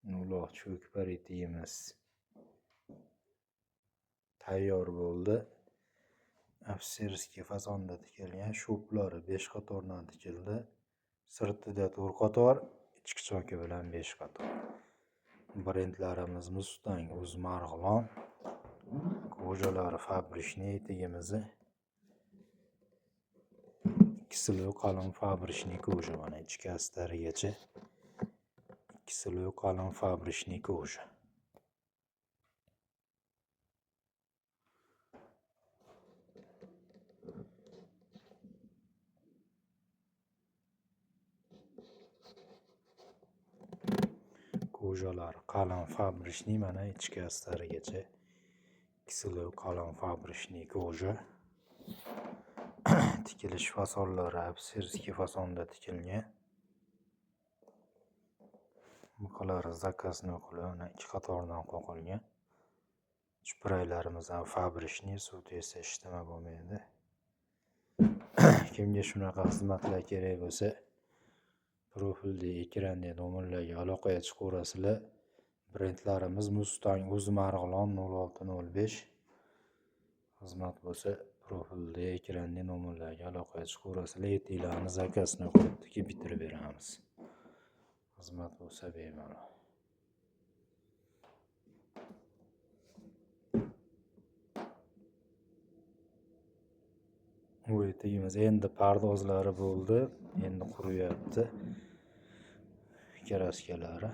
Uloq cho'kpar etigimiz tayyor bo'ldi. Ofitserskiy fasonda tikilgan, sho'plari 5 qatordan tikildi. Sirtida 4 qator, ichki choki bilan 5 qator. Brendlarimiz Mustang, O'z Marg'ilon. Ko'jalari fabrishniy etigimizni. 2 слой qalin fabrishniy koja, mana ichki astarigacha 2 слой qalin fabrishniy koja. Kojalar qalin fabrishniy, mana ichki astarigacha 2 слой qalin fabrishniy koja. Tikilish fasonlari ofitserskiy fasonda tikilgan. Buqalari zakaznoy qilib, mana 2 qatordan qoqilgan. Chupraklarimiz ham fabrishniy, suv tegsa ishlama bo'lmaydi. Kimga shunaqa xizmatlar kerak bo'lsa, profilda ekranda nomerlarga aloqaga chiqaverasizlar. Brendlarimiz Mustang, O'z Marg'ilon 0605. Xizmat bo'lsa, profilda ekranda nomerlarga aloqaga chiqaverasizlar. Etiklarni zakazini qilib tikib bitirib beramiz. Xizmat bo'lsa bemalol. Bu etigimiz endi pardozlari bo'ldi, endi quriyapti. Karaskalari.